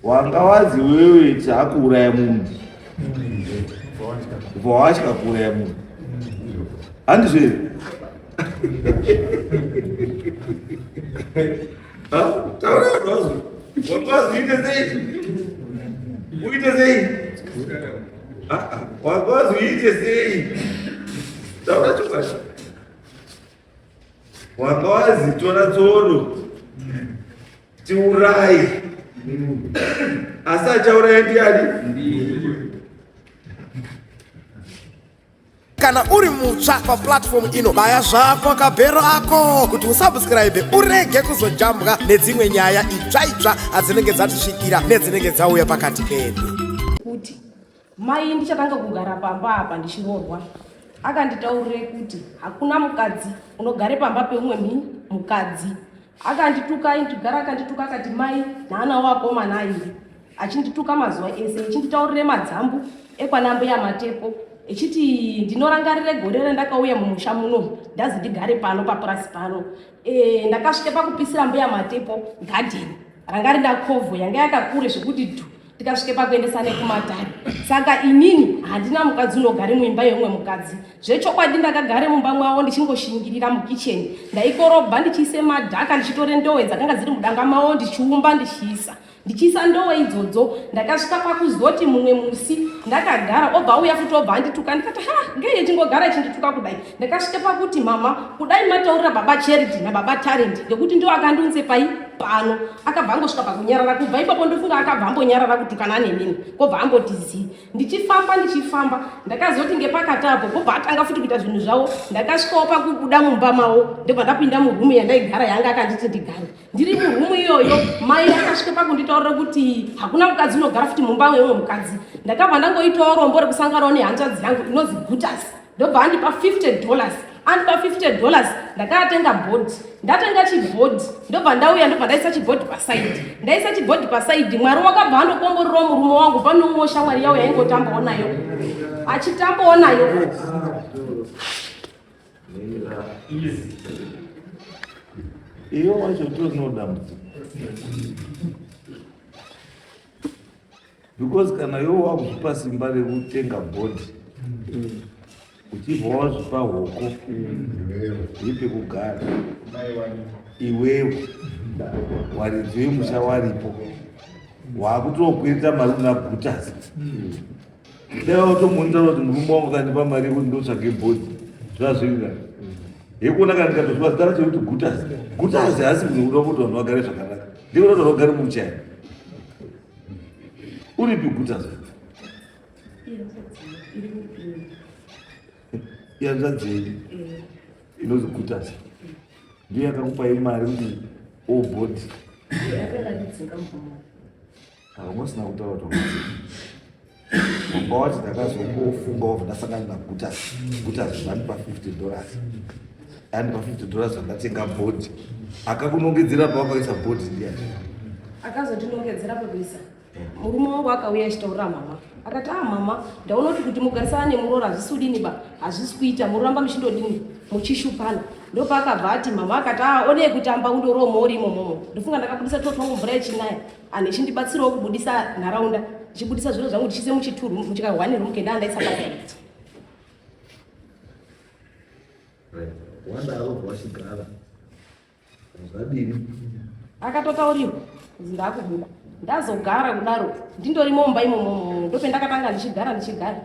Wanga wazi wewe chakuuraya munhu. Ubva watya kuuraya munhu. Handizvo here? Taura vanhu. Wanga wazi uite sei? Uite sei? Wanga wazi uite sei? Taura chokwadi. Wanga wazi tora tsono tiuraye asi achauraya ndiani? Kana uri mutsva paplatform ino, baya zvako kabhero ako kuti usubscribe urege kuzojambwa nedzimwe nyaya itsva itsva adzinenge dzatisvikira nedzinenge dzauya pakati pedu. Kuti mai ndichatanga kugara pamba apa ndichiroorwa, akanditaurire kuti hakuna mukadzi unogare pamba peumwe mhini mukadzi. Akandituka, aindigara akandituka akati mai naana wakomana airi achindituka mazuva ese, echinditaurire madzambu ekwana mbuya Matepo, echiti ndinorangarire gore randakauya mumusha muno ndazi ndigare pano papurasi pano. Ndakasvika pakupisira mbuya Matepo gadheni ranga rina kovho yanga yakakure zvekuti dhu, tikasvike pakuendesane kumatare. Saka inini handina mukadzi unogare muimba yeumwe mukadzi. Zvechokwadi ndakagare mumba mwavo ndichingoshingirira mukicheni, ndaikorobha ndichiise madhaka, ndichitore ndowe dzakanga dziri mudanga mavo ndichiumba ndichiisa ndowe idzodzo. Ndakasvika pakuzoti mumwe musi ndakagara, obva auya futi obva andituka. Ndikati ha, ngei chingogara chindituka kudai? Ndakasvika pakuti mama, kudai mataurira baba Charity nababa Talent ngekuti ndiwo akandiunze pai pano. Akabva angosvika pakunyarara. Kubva ipapo ndofunga akabva ambonyarara kutukana nenini, kobva amboti zii. Ndichifamba ndichifamba ndakazoti ngepakati apo kobva atanga futi kuita zvinhu zvavo. Ndakasvikawo pakubuda mumba mavo, ndobva ndapinda murumu yandaigara yanga akanditi ndigare. Ndiri murumu iyoyo mai akasvika pakunditaurira kuti hakuna mukadzi unogara futi mumba meumwe mukadzi. Ndakabva ndangoitawo rombo rekusanganawo nehanzvadzi yangu inonzi Gutas, ndobva andipa $50. Andipa $50 ndakatenga bhodhi. Ndatenga chibhodhi ndobva ndauya, ndobva ndaisa chibhodhi pasaidi. Ndaisa chibhodhi pasaidi, Mwari wakabva andokomborerawo murume wangu pane umwe shamwari yawo yaingotambawo nayo, achitambawo nayo. Iyo wacho ndozvinodambudziko because kana iwe wakuzvipa simba rekutenga bhodhi, uchibva wazvipa hoko yepekugara, iwewe waridzi wemusha waripo, waakutokwereta mari una Gutas. Dai watomuonera kuti murume wangu kandipa mari yekuti ndotsvage bhodhi, zvazviri nani yekuona. Kana ndikatozvipa zita racho rekuti Gutas, Gutas haasi munhu kuda kuti vanhu vagare zvakanaka, ndikuda kuti vanhu vagare muchaya. Uripi Gutas? Ihanzvadzi yenyu inonzi Gutas ndiyo yakakupai mari kuti obhodhi? Akangosina kutaura kuti wanga wati ndakazongofunga wabva ndasangana naGutas, Gutas zvandipa $50, andipa $50 zvandatenga bhodhi. Akakunongedzera pawakaisa bhodhi ndiyani? Akazondinongedzera pekuisa murume wangu akauya achitaurira mama, akati, ah mama, ndaona kuti mugarisana nemuroora hazvisi kudini ba, hazvisi kuita, muroramba muchindodini muchishupana. Ndopaakabva ati, mama akati, ah, onei kutamba undoromo uri imomomo. Ndofunga ndakabudisa totwangu mvura yechinaya, anhu echindibatsirawo kubudisa nharaunda, ndichibudisa zviro zvangu ndichiise muchituru muchikahwani room kendaa ndaisa pasaiti. Wadaro wachigara zvadini? Akatotaurirwa kuti ndakubuda. Ndazogara kudaro ndindorimo mumba imomo, ndopendakatanga ndichigara ndichigara.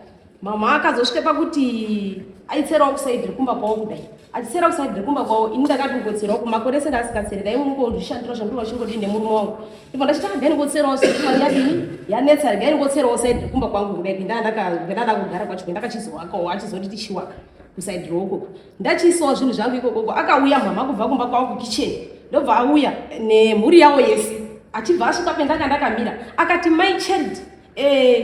Mama akazosvika pakuti aitserawo kusaidhi rekumba kwavo kudai, achitsera kusaidhi rekumba kwavo, ini ndakati ngotserawo. Kumakore ese ndaasingatseri, ndaingozvishandira zvandiri vachingodii nemurume wangu. Ndibva ndachiti regai ndingotserawo, sezvo mari yadini yanetsa, regai ndingotserawo saidhi rekumba kwangu kudai kwendanda kugara kwacho kwendakachizowakawo, achizoti tichiwaka kusaidhi roukoko. Ndachiisawo zvinhu zvangu ikokoko, akauya mama kubva kumba kwavo kukicheni, ndobva auya nemhuri yavo yese. Achibva asvika pendanga ndakamira akati, mai Charity,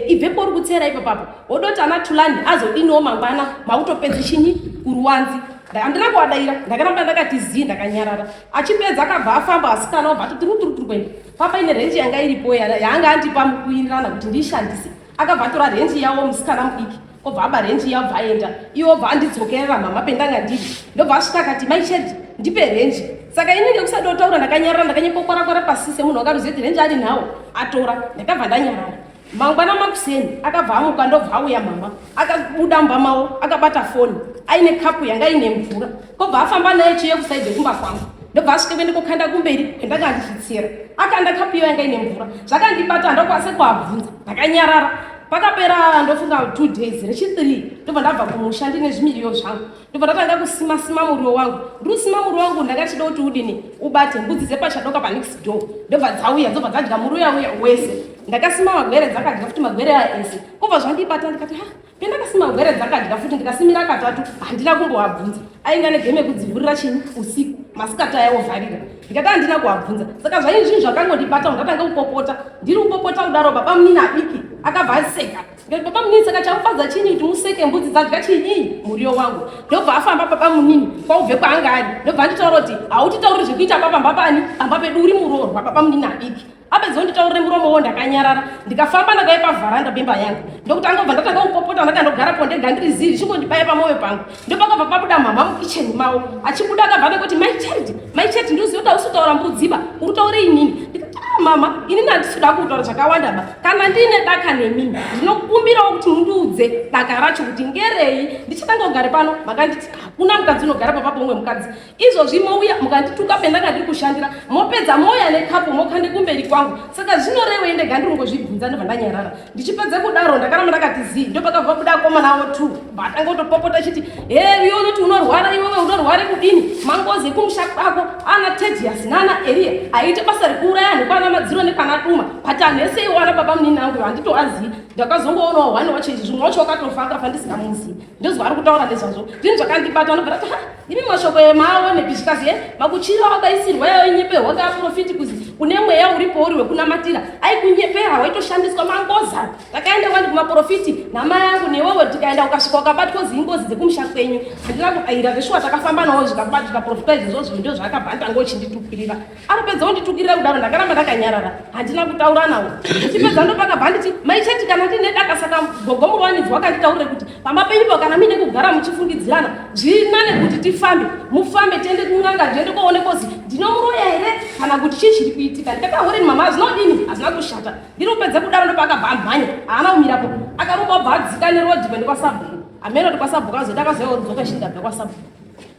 ibvepo uri kutsera ipapapo, wodoti ana Tulani azodiniwo mangwana mautopedze chinyi kuruwanzi. Handina kuvadaira, ndakaramba ndakati zii, ndakanyarara. Achipedza akabva afamba, asikana obva atoti ruturuturu kuenda papaine renji yanga iripo yaanga andipa mukuwirirana kuti ndiishandise. Akabva atora renji yawo musikana mudiki, obva aba renji yabva aenda. Iwo obva andidzokerera mama pendanga ndiri, ndobva asvika akati, mai Charity, Ndipe renji. Saka ini ngekusada kutaura ndakanyarara ndakanyepokwarakora pasi semunhu wakaruziva kuti renji ari nhawo atora. Ndakabva ndanyarara. Mangwana makuseni akabva amuka ndobva auya mama akabuda mumba mavo akabata foni aine kapu yanga ine mvura kobva afamba naye chiye kusaidhe kumba kwangu ndobva asvike kuende kokanda kumberi kwendanga ndichitsera akanda kapu iyo yanga ine mvura zvakandibata handakwanise kuabvunza ndakanyarara pakapera ndofunga two days rechi three ndobva ndabva kumusha ndine zvimiriyo zvangu ndobva ndatanga kusima sima muriwo wangu ndikusima muriwo wangu ndanga chida kuti udini ubate mbudzi dzepachadoka panext door ndobva dzauya dzobva dzadya muriwo yauya wese ndakasima magwere dzakadya futi magwere aya ese kobva zvandibata ndikati ha pendakasima gwere dzakadya futi ndikasimira katatu handina kumboabvunza ainga negeme yekudzivhurira chinyi usiku masikati aya ovharira ndikati handina kuabvunza saka zvaii zvinhu zvakangondibata ndatanga kupopota ndiri kupopota kudaro baba munini adiki akabva aseka Ndikati baba munini saka chamufadza chinyi kuti museke mbudzi dzadya chinyi muriwo wangu. Ndobva afamba baba munini kwaubve kwaanga ari. Ndobva anditaura kuti hautitauriri zvekuita baba pamba pani pamba pedu uri muroorwa baba munini adiki. Apedza kunditaurira muromo wo ndakanyarara ndikafamba ndakauya pavharanda pemba yangu ndokutanga kubva ndatanga kupopota ndakandogarapo ndega ndiri zii zvichingondibaya pamwoyo pangu ndopakabva pabuda mhamha mukicheni mavo achibuda akabva ndakoti mai Charity mai Charity ndiuziva kuti hausi kutaura mbudziba uri kutaura inini ndikati ah mama inini handisi kuda kutaura zvakawanda ba kana ndiine daka nemimi ndinokumbirawo kuti mundiudze daka racho kuti ngerei ndichatanga kugare pano makanditi hakuna mukadzi unogara papa pomwe mukadzi izvozvi mouya mukandituka pendanga ndiri kushandira mopedza mouya nekapu mokande kumberi kwangu saka zvinorevei ndega ndiri kungozvibvunza ndobva ndanyarara ndichipedza kudaro ndakaramba ndakati zii ndopakabva buda akomana avo two batanga kutopopota chiti he iwe unoti unorwara iwewe unorware kudini mangozi ekumusha kwako ana tedias nana eria aite basa rekuuraya anhu kwana madziro nekwana duma but anhu ese iwo ana baba munini angu handitoazii ndakazongoonawo one wacho izvi zvimwe wacho wakatofa akafa ndisingamuzivi ndozwa ari kutaura nezvazvo zvinhu zvakandibata ndobva ndati ha imi mashoko emaonepi zvikazi e makuchira wakaisirwa yainyeperwa kaaprofiti kuzi une mweya uripo uri wekunamatira aikunyepera waitoshandiswa mangoza takaenda wani kumaprofiti namai angu newewe tikaenda ukasvika ukabatwa zingozi dzekumusha kwenyu handina kudaira zveshuwa takafamba nawo zvikaprofita izvozvozvo ndo zvaakabva ndanga uchinditukirira Anopedza onditukirira kudaro ndakaramba ndakanyarara handina kutaura nawo. Ndichipedza ndopakabva nditi maichati kana ndine daka saka gogo murwanidzo wakanditaurire kuti pamba penyupo kana muine kugara muchifungidzirana zviri nane kuti tifambe mufambe tiende kun'anga tiende koone kozi ndinomuroya here kana kuti chii chiri kuitika ndikati ahoreni mama hazvinodini hazvina kushata ndiri kupedza kudaro ndopakabva amhanya haana kumirapo akarumba obva adzika nerodhi kuende kwasabhuku hameno kuti kwasabhuku azoita akazouya odzoka chindabva kwasabhuku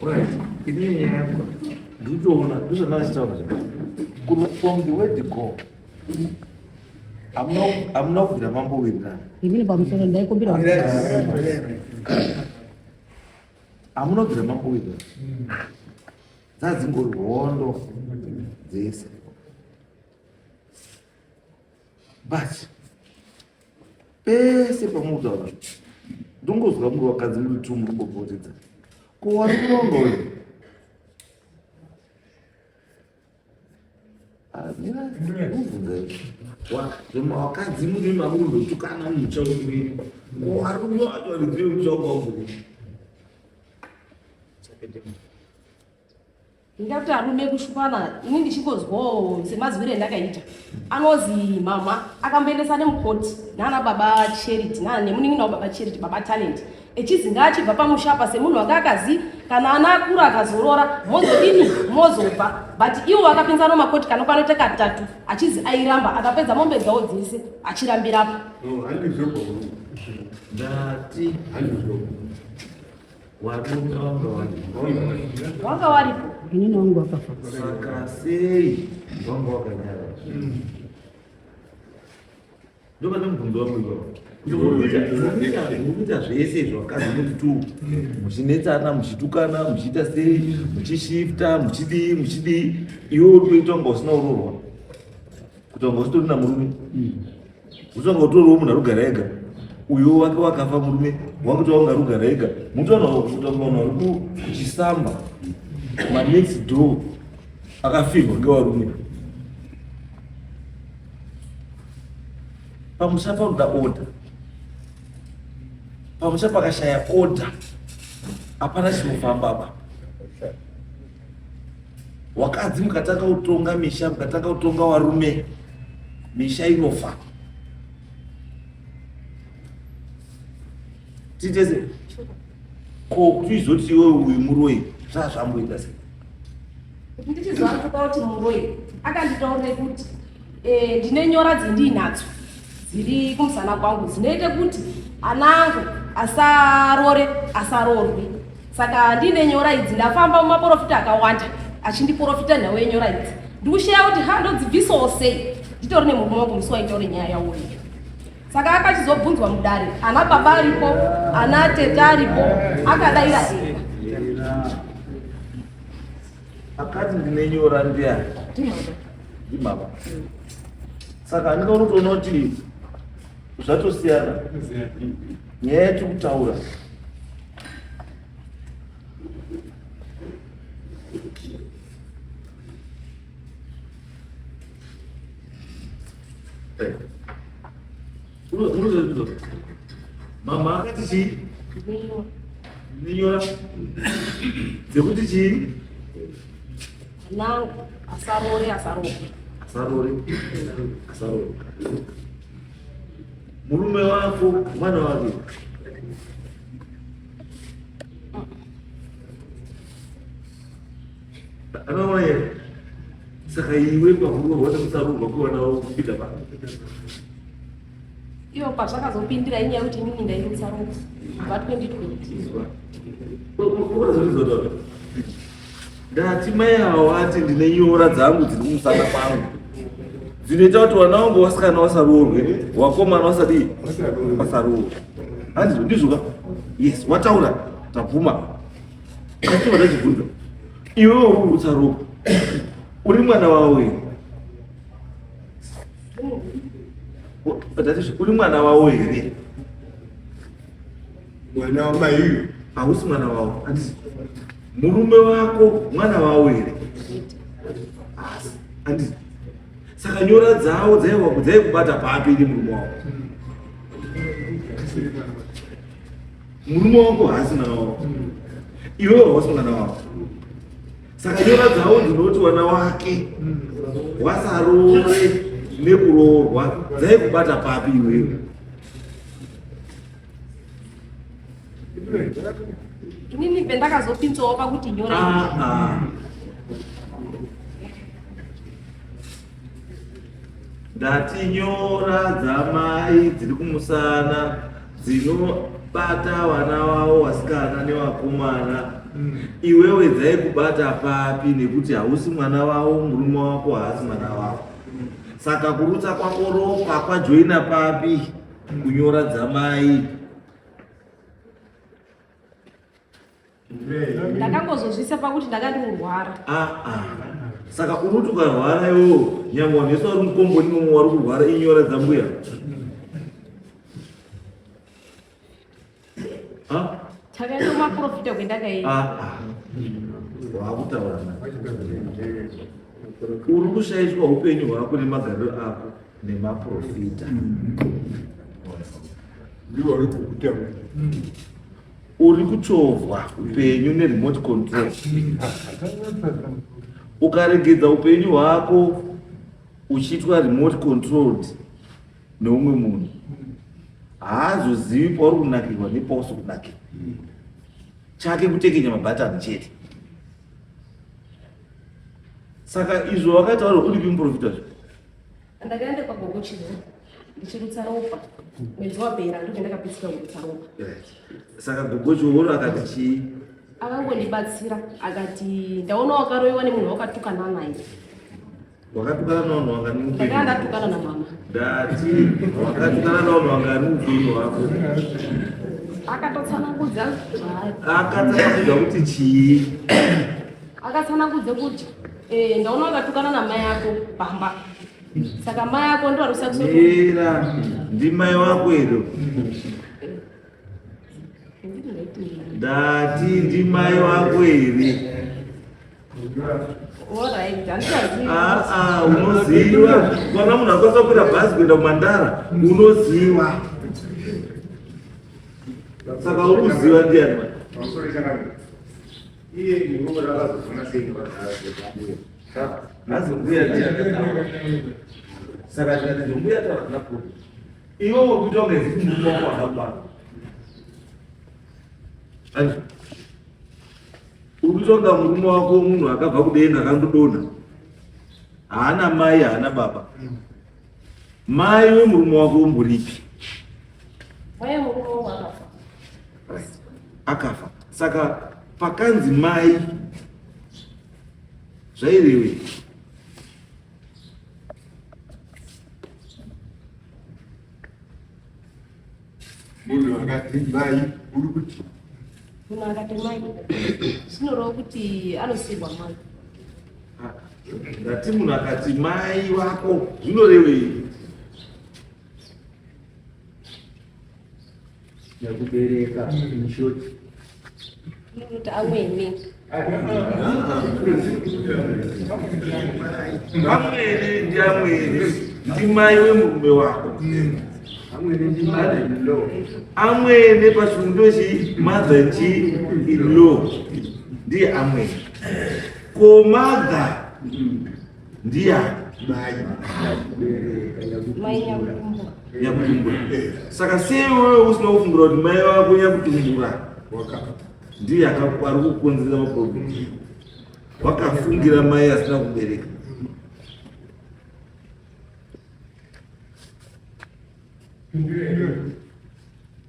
Right. Inini nyaya yangu ndikutoona ndozvandachitaura zva from the word go hamuna kubvira mambowirirana inini pamusoro ndaikumbira hamuna kubvira mambowirirana dzadzingori hondo dzese but pese pamutaura ndongozwa muri vakadzi muri two muri kungopotedza ko wari kuronga uyu Vakadzi muri makundotukana mutsva wenyu. Varume vacho varidzi vemutsva wangu. Ndingati arume kushupana ini ndichingozwawo semazwire endakaita anozi mama akamboendesa nemukoti nana baba Charity nana nemunin'ina wababa Charity baba Talent echizi ngaachibva pamusha apa semunhu wanga akazi kana ana akura akazorora mozodini mozobva but iwo akapinza nomakoti kanokwanota katatu achizi airamba akapedza mombe dzawo dzese achirambirapo Ndati warume wanga waripo wanga waripo inini wangu wakafa saka sei wanga wakanyarara ndopane mubvunzo wangu ipapo mukuita zvese izvo vakadzi muri two muchinetsana muchitukana muchiita sei muchishifta muchidii muchidii iwe uri kuita kunga usina uroorwa kuita kunga usitorina murume usanga utoriwo munhu arikugara ega uyo wake wakafa murume wakuti wanga arikugara ega mutoona kuita kunga munhu ari kuchisamba manext door akafirwa ngevarume pamusha panoda order pamusha pakashaya order hapana chinofamba apa wakadzi mukatanga kutonga misha mukatanga kutonga warume misha inofa tiitese ko kuti izoti iwe uyu muroyi zvazvamboita sei Kuti ndichizoatuka kuti muroyi, akanditaurire kuti ndine nyora dzandiinadzo dziri kumusana kwangu dzinoite kuti ana angu asarore asarorwe. Saka ndine nyora idzi, ndafamba mumaprofita akawanda achindiprofita nhau yenyora idzi, ndikusheya kuti ha ndodzibvisawo sei, nditori nemurume wangu musi waitaure nyaya yawo iyo. Saka akachizobvunzwa mudare, ana baba aripo, ana tete aripo, akadaira ega. Akati ndine nyora ndiani? Ndimama. Saka handikaona kutoona kuti zvatosiyana nyaya yatiri kutaura. Mama akati chii? Ndine nyora dzekuti chii? Nangu asarore asarorwe. Asarore asarore. Murume wako mwana wake? Anoona here? Saka iwe pakuroorwa nekusarurwa kwevana vavo kupinda pa Iyo pazvakazopindira inyaya yekuti inini ndairutsa ropa kubva 2020. Ndati mai avo vati ndine nyora dzangu dziri kumusana kwangu dzinoita kuti vana vangu vasikana vasaroorwe, vakomana vasadii, vasaroorwe. Handizvo? Ndizvo ka? Yes, wataura, tabvuma. Asi vandachibvunza, iwewe uri kurutsa ropa, uri mwana wavo here? Ndati uri mwana wavo here? Mwana wamaiyo. Hausi mwana wavo, handisi? Murume wako mwana wavo here? Asi handisi? Saka nyora dzavo dzaiwa dzaikubata papi nemurume wako? Murume wako haasi mwana wako, iwewe hausi mwana wako. Saka nyora dzavo dzinoti wana wake wasaroore nekuroorwa dzaikubata papi iwewe? Inini pendakazopinzawo pakuti nyora Ah, ah. Ndati nyora dzamai dziri kumusana dzinobata vana vavo vasikana nevakomana, iwewe dzaikubata papi? Nekuti hausi mwana wavo, murume wako haasi mwana wavo. Saka kurutsa kwako ropa kwajoina papi kunyora dzamai? Ndakangozozvisa pakuti ndakati kurwara. Ah, ah. Saka unoti ukarwara iwewo, nyangwe vanhu vese vari mukomboni imomo vari kurwara, inyora dzambuya? Ah? Takaenda kumaprofita kwendakaenda. Ah, ah. Wakutaura uri kushaishwa upenyu hwako nemagariro ako nemaprofita. Ndiwo uri kukutaura. Uri kuchovhwa upenyu neremote control. Ukaregedza upenyu hwako uchiitwa remote controlled neumwe munhu, haazozivi pauri kunakirwa nepausi kunakirwa. Chake kutekenya mabhatani chete. Saka izvo wakataura, uripi muprofita zvo? Ndakaenda kwagogo Chizo ndichirutsa ropa mwedzi wapera, ndobva ndakapedzisira kurutsa ropa. Saka gogo Chihoro akati chii? Akangondibatsira, akati ndaona wakaroiwa nemunhu wakatukana naye. Wakatukana navanhu vangani ndakanga upenyu? Ndatukana namama. Ndati wakatukana navanhu vangani upenyu hwako? Akatotsanangudza Akatsanangudza kuti chii? Akatsanangudza kuti ndaona wakatukana namai ako pamba, saka mai ako ndo arikusa kusoti. Mira, ndimai wako here? Ndati ndimai wako here? Alright, handichazivi. Ah, ah, unoziva kana munhu akwanisa kukwira bhazi kuenda kumandara, unoziva. Saka uri kuziva ndiani? Pamusoro chakanaka. Iye murume rakazofuna sei nevadzimbuya? Hazi mbuya ndiani? Saka tikati mbuya taura kuna problem, iwewe kuita kunge ziti murume wako akakwana. Andizvo? Uri kuita kunga murume wako munhu akabva kudenga akandodonha. Haana mai, haana baba. Mai wemurume wako umboripi? Mai wemurume wangu akafa. Right. Akafa. Saka pakanzi mai zvairevei? Munhu akati mai uri kuti Munhu akati mai zvinoreva kuti anosirwa mai. Ah, ndati munhu akati mai wako zvinorevei? Nyakubereka in short. Kuti amwene. Amwene ndiamwene ndimai wemurume wako. Amwene ndi mother in law. Amwene pachirungu ndochi mother chi in law ndiye amwene. Ko mother ndiyani? Mai. Mai nyakutumbura. Nyakutumbura. Saka sei wewe usina kufungira kuti mai vako nyakutumbura ndiye ari kukonzera maproblem? Wakafungira mai asina kubereka.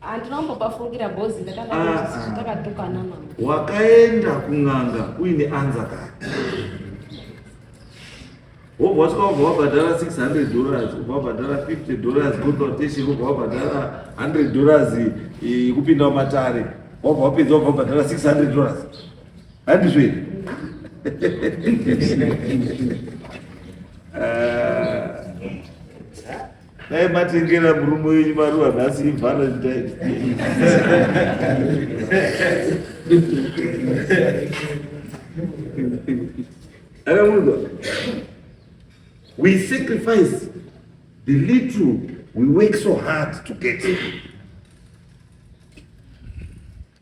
Handina kumbopafungira bhozi ndakanga Ah, ah. takatukana mama. Wakaenda kun'anga uine anza kare. Wobva wasvika wobva wabhadhara 600 dollars, wobva wabhadhara 50 dollars consultation, wobva wabhadhara 100 dollars kupinda mumatare, wobva wapedza wobva wabhadhara 600 dollars. Handizvo here? Dai matengera murume wenyu maruva nhasi iValentine. Akamunzwa? We sacrifice the little we work so hard to get.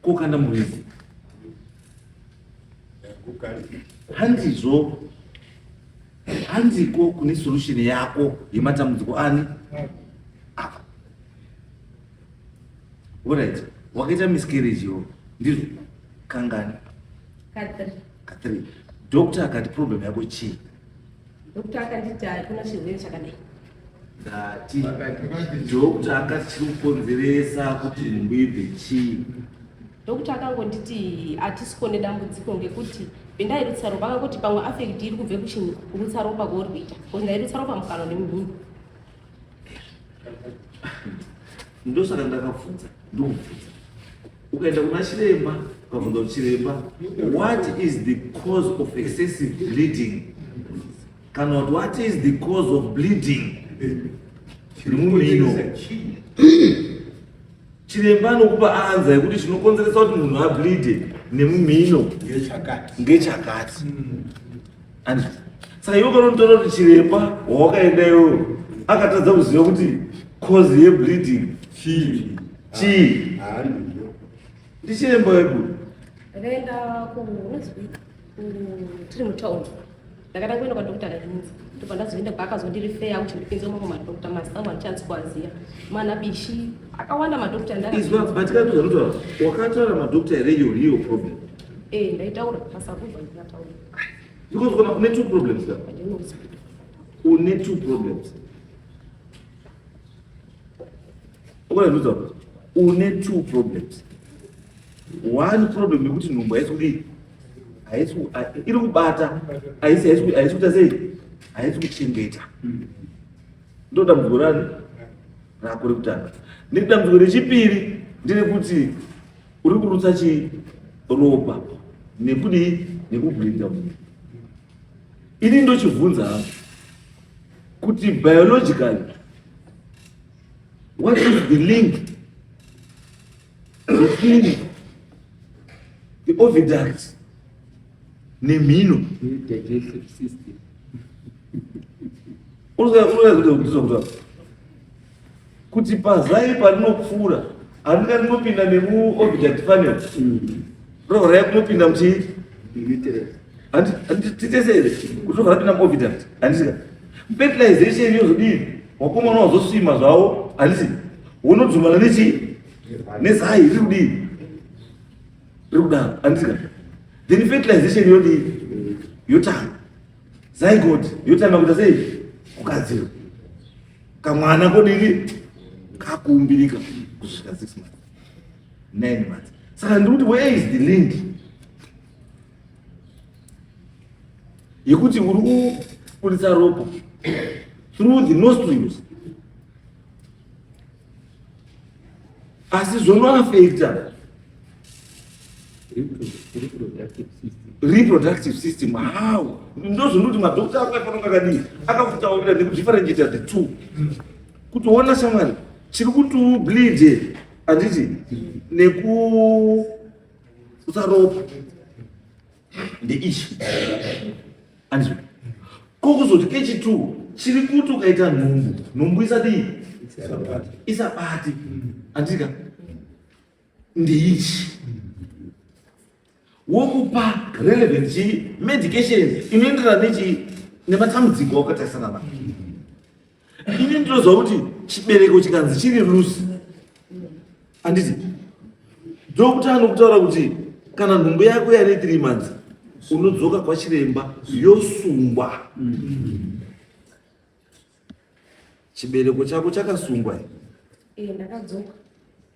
Kokanda murizi. Handizvo, handiko kune solution yako yematambudziko ani apa. Alright, wakaita miscarriage yo, ndizvo kangani? Ka3. Ka3. Doctor akati problem yako chii? Doctor akanditi hakuna chirwere chakadai. Ndati doctor akati chiri kukonzeresa kuti nhumbu ibve chii? Doctor akangonditi hatisi kuone dambudziko ngekuti pendairutsa ropa akangoti pamwe affect iri kubve kuchinyi kurutsa ropa kwauri kuita because ndairutsa ropa mukanwa nemumhino. Ndosaka ndakabvunza, ndokubvunza. Ukaenda kuna chiremba ukabvunza kuti chiremba, what is the cause of excessive bleeding? Kana kuti what is the cause of bleeding nemumhino? Chiremba anokupa anza yekuti chinokonzeresa kuti munhu ableede nemumhino ngechakati. Anditi saka iwe ukanotaura kuti chiremba wawakaenda iwewe akatadza kuziva kuti cause yebleeding Chii? chii? Ndichiremba webu. Ndakaenda tiri mutauni ndakatanga kuenda kwadokta Kahinzi ndobva ndazoenda kwaakazondirifeya kuti ndipinze mamwe madokta mazita angu handichanzi kuaziya mana bishi akawanda madokta Izwa but kana tozvanotaura wakataura madokta here your real problem? Eh, ndaitaura pasakubva ndikataura. Because kana une two problems ka. Une two problems. Ukona ndudza une two problems. One problem yekuti nhumbu haisi kudii? Haisi iri kubata, haisi haisi haisi kuita sei? Haisi kuchengeta. Ndo dambudziko rani rako rekutanga. Nedambudziko rechipiri nderekuti uri kurutsa chii? Ropa nekudii? Nekubleeda munhu. Ini ndochibvunza hangu kuti biologically what is the link between the oviduct nemhino? Digestive system. Kuti pazai parinopfuura haringa rinopinda nemuoviduct funnel, robva raya kunopinda muchii? Uterus. Titese here kuti robva rapinda muoviduct, handisika? Fertilization yozodii? Wakomana wazosvima zvavo, handisi? Wonodzumana nechii? Nezai riri kudii? Riri kudaro, handisika? Then fertilization yodii? Yotanga. Zygote yotanga kuita sei? Kugadzirwa. Kamwana kodini? Kakuumbirika kusvika 6 months, 9 months. Saka ndiri kuti where is the link yekuti uri kuburitsa ropa through the nostrils asi zvonoafecta reproductive system how? Ndozvinoti madokta ako aifanira kunge akadii akakutaurira nekudifferentiata the two kuti ona shamwari chiri kuti ubleede handiti nekusaropa ndeichi andizvo ko kuzoti kechi2 chiri kuti ukaita nhumbu nhumbu isadii isabati andika ndeichi wokupa relevant chii medication inoenderana nechii nematambudziko awakatarisana nawo. Ini ndinoziva kuti chibereko chikanzi chiri loose handiti doctor anokutaura kuti kana nhumbu yako yane 3 months unodzoka kwachiremba yosungwa. Chibereko chako chakasungwa here? Eh, ndakadzoka.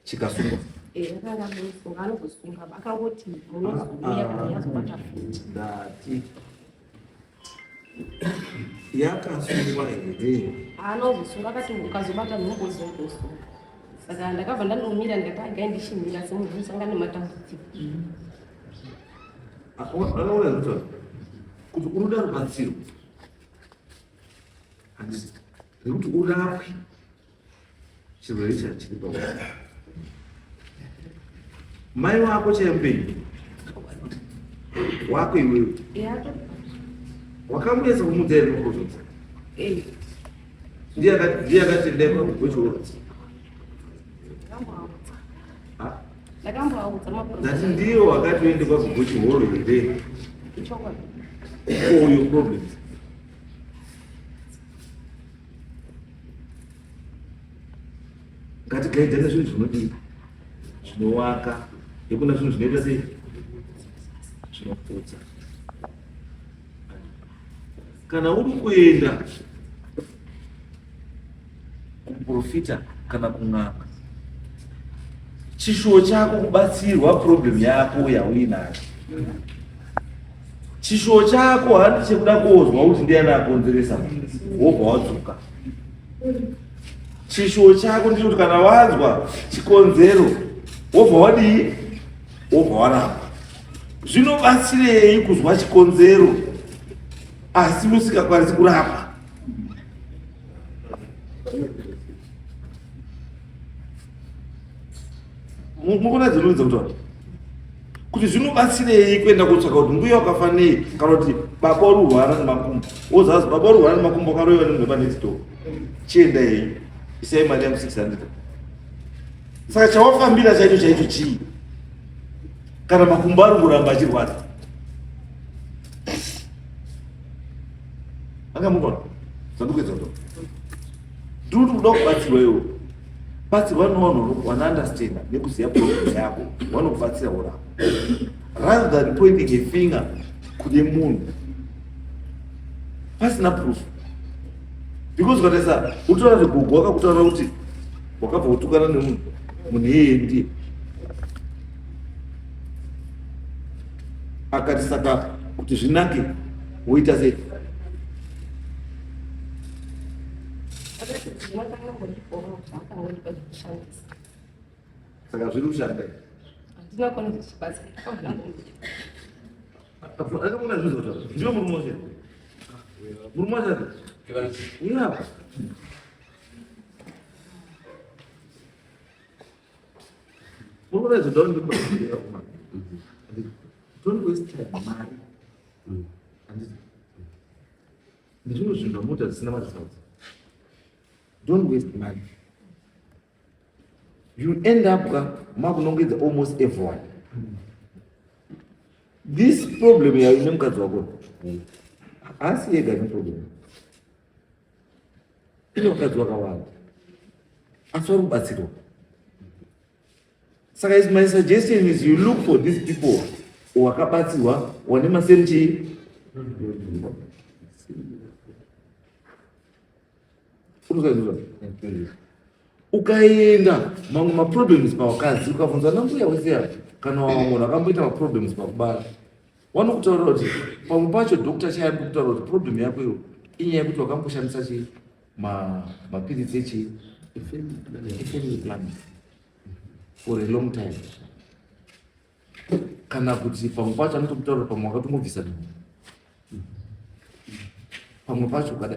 Chikasungwa. Eh, akanga amusunga, anozosunga akangoti munozouya kana yazobata futi. Ndati yakasungwa here? Anozosunga akati ukazobata nhumbu uzozosunga. Saka ndakabva ndandomira ndikati agai ndichimira semunhu unosangana nematambudziko. Anoona zvinotaura kuti unoda rubatsiro handiti rekuti urapwe chirwere chachiri pa mai wako chaimupenyu wako iwewe wakamboedza kumudza here maprofita ndiye akati ndai kwakugochiora ndati ndiye wakati uende kwakugochihoro here for your problems? Ngatigaidzane zvinhu zvinodii zvinovaka yekuna zvinhu zvinoita sei zvinoputsa. Kana uri kuenda kumuprofita kana kun'anga, chishuwo chako kubatsirwa problem yako yauinayo. Chishuwo chako handi chekuda kozwa kuti ndiani akonzeresa wobva wadzoka. Chishuwo chako ndechekuti kana wanzwa chikonzero wobva wadii, wobva warapwa. Zvinobatsirei kuzwa chikonzero asi usingakwanisi kurapa? Mukona dzinoridza kutaura kuti zvinobatsirei kuenda kotsvaka kuti mbuya wakafa nei kana kuti baba uri kurwara nemakumbo, wozazi baba uri kurwara nemakumbo akaroiwa nemunhu wepanext door, chienda henyu isai mari yangu 600. Saka chawafambira chaicho chaicho chii kana makumbo ari kuramba achirwadza? Anga mukona zvandikuedza kutaura ndiri kuti kuda kubatsirwa iwe batsirwa nevanhu vanounderstanda nekuziva problem yako, vanokubatsira worapa rather than pointing a finger kune munhu pasina proof. Because ukatarisa utoona kuti gogo wakakutaura kuti wakabva kutukana nemunhu, munhu iyeye ndiye akati saka kuti zvinake woita sei? Saka zviri kushanda. Ndiwe murume wacho, murume wacho uyapa. Murume wacho, don't waste time mari nezvimwe zvinhu zvamunoita zvisina maresults. Don't waste money. You end up ka makunongedza almost everyone. This problem yayo nemukadzi wako haasi yega neproblem, ine vakadzi vakawanda asi vari kubatsirwa. Saka my suggestion is you look for these people. Wakabatsirwa wane masame chii? Ukaenda mamwe maproblems pavakadzi ukabvunza nambuya wese kana munhu akamboita maproblems pakubara vanokutaurira kuti pamwe pacho doctor chaiye ari kutaura kuti problem yako iyo inyaya yekuti wakamboshandisa chii mapiritsi echii efamily planning for a long time kana kuti pamwe pacho anotokutaurira pamwe wakatongobvisa nhumbu pamwe pacho ukada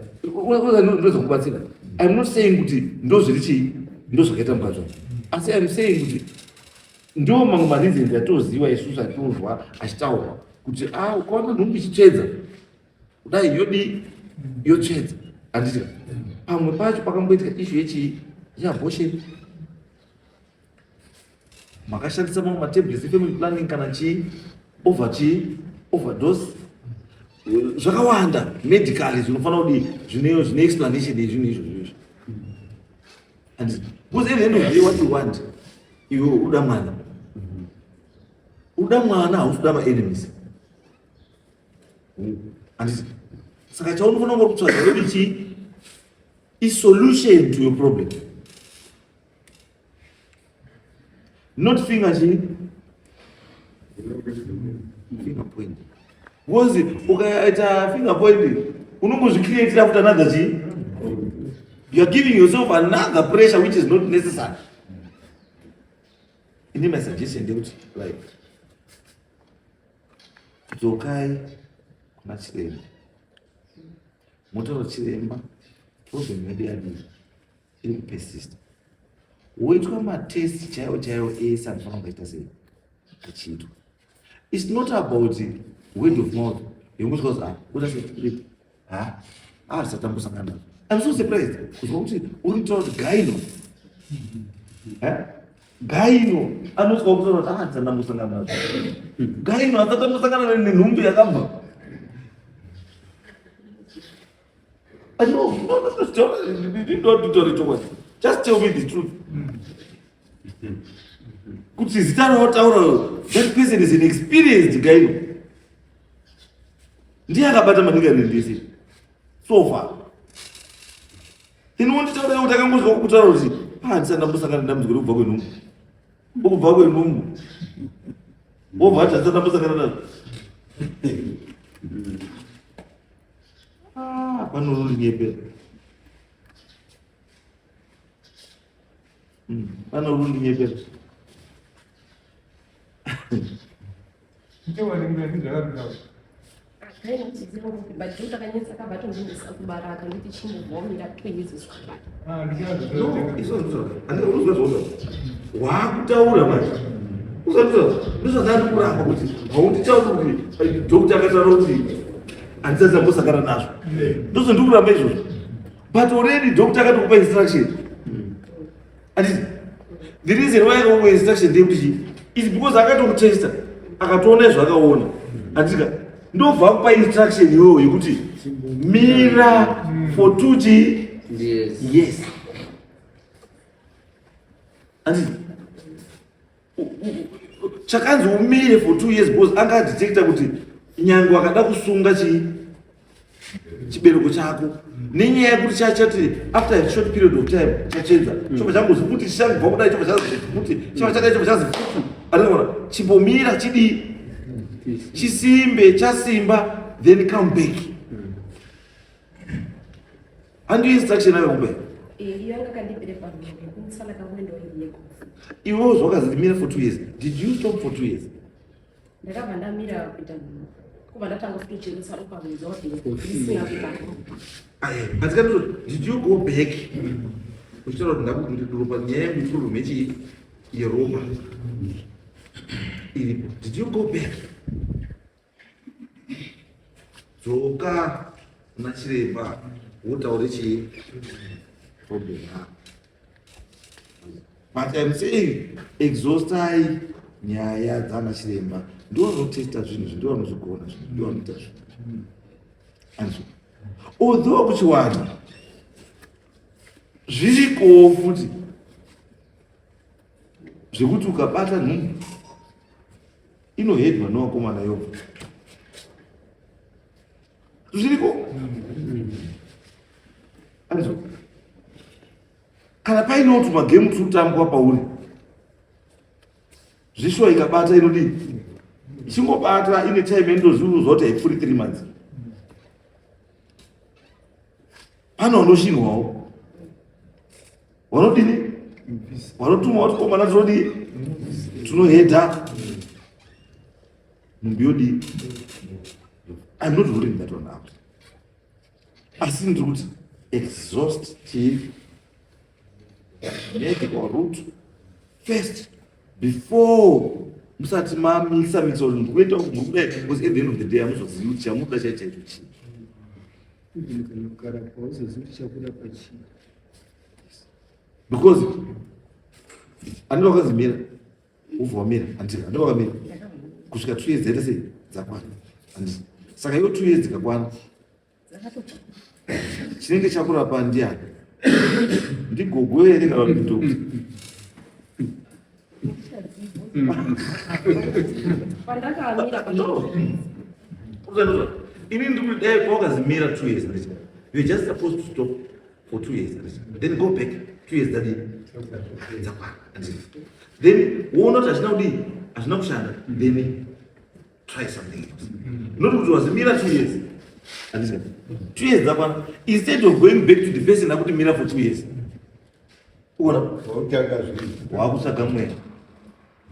ndozokubatsira im not saying kuti ndozviri chii ndozvakaita mukadzi wako asi im saying kuti ndo mamwe mareasons atoziva isusu atinozwa achitaurwa kuti a ah, ukaona nhumbu ichitsvedza kudai yodii yotsvedza handiti pamwe pacho pakamboitika ishu yechii yeabortion makashandisa mamwe matablets efamily planning kana chii over chii overdose zvakawanda medically zvinofanira kudii zvine zvine explanation yezvinhu izvozvo izvo and because at the end of the day what you want iwe uda mwana uda mwana hausi kuda maenemies handiti saka chaunofanira kunge kutsvaga wedu chii isolution to your problem not finger chii finger point because ukaita finger point unongozvicreatira futi another chii you are giving yourself another pressure which is not necessary ini my suggestion ndekuti like dzokai kuna chiremba motaura chiremba problem yedu yadii iri kupersista woitwa matest chaiwo chaiwo ese anofanira kunge aita sei achiitwa its not about word of mouth yongosvika kuti ah uta sei ha ah tisati tambosangana nazvo im so surprised kuzwa kuti uri kutaura kuti gaino eh? gaino anosvika kutaura kuti ah tisati tambosangana nazvo gaino asati tambosangana nenhumbu yakabva No, no, no, no, don't do chokwadi. Just tell me the truth. Kuti zita rawotaura that person is an experienced guy. Ndiye akabata maningi anendese. So far. Then wonditaura kuti akangozwa kutaura kuti ah ndisati ndambosangana nedambudziko rekubva kwenhumbu. Ukubva kwenhumbu. Wobva ati handisati ndambosangana nazvo. Ah, pano unondinyepera. Pano unondinyepera. Wakutaura manje ndozvandari kuramba kuti haunditauri kuti doctor akataura kuti handisati ndambosangana nazvo ndozvo ndikuramba izvozvo but already doctor akatokupa instruction anditi the reason why akakupa instruction ndeyekuti chii is because akatokutesta akatoona izvo akaona anditika ndobva akupa instruction iyoyo yekuti mira for two chii yes anditi chakanzi umire for 2 years because anga adetecta kuti nyange wakada kusunga chii chibereko chako nenyaya yekuti chachati after a short period of time chachedza chobva changozi futi chichangobva kudai chobva chazi futi chobva chadai chobva chazi futi anogona chimbomira chidii chisimbe chasimba then come back handiyo instruction ayo kumbe iwewo zvawakazi mira for 2 years did you stop for 2 years ndakabva ndamira kuita kubva ndatanga kutocheresa ropa mwedzi wapera kuita but kandizo did you go back uchitaura kuti ndakuropa nyaya yangu iproblem yechii yeropa iripo did you go back dzoka kuna chiremba wotaure chii problem yako but im saying exhaustai nyaya dzana chiremba ndiwo vanotesta zvinhu izvi ndiwo vanozvigona zvinhu ndiwo vanoita zvinhu andizvo although kuchiwanhu zvirikowo futi zvekuti ukabata nhumbu. Inohedwa nevakomana yobva. Zviriko. Anzo. Kana paine tumagemu tutambwa pauri. Zvishuwa ikabata inodii? Ichingobata ine time inotozviuza kuti haipfuuri 3 months. Pane vanoshinwawo. Vanodini? Vanotuma vati komana tinodii? Tinohedha. Nhumbi yodii? I'm not ruling that one out. Asi ndiri kuti exhaust chii? Medical route first before musati mamisa misa kuti ndikuenda uku muri kudai because at the end of the day hamuzozivi kuti chamunoda chai chaicho chii. Even kana ukarapwa hauzozivi kuti chakurapa chii. Because andina wakazimira ubva wamira andika andina wakamira kusvika 2 years dzaita sei dzakwana anditi saka iwo 2 years dzikakwana chinenge chakurapa ndiani ndigogo here kana kuti ndidokta Pandakamira No. Ini ndiri kuti dai pawakazimira 2 years anditi you're just supposed to stop for 2 years anditi then go back 2 years dzadii dzakwana anditi then woona kuti hazvina kudii hazvina kushanda then try something else not kuti wazimira 2 years anditi 2 years dzakwana instead of going back to the person akuti mira for 2 years uona Wakutsvaga zvinhu. wakutsvaga mweya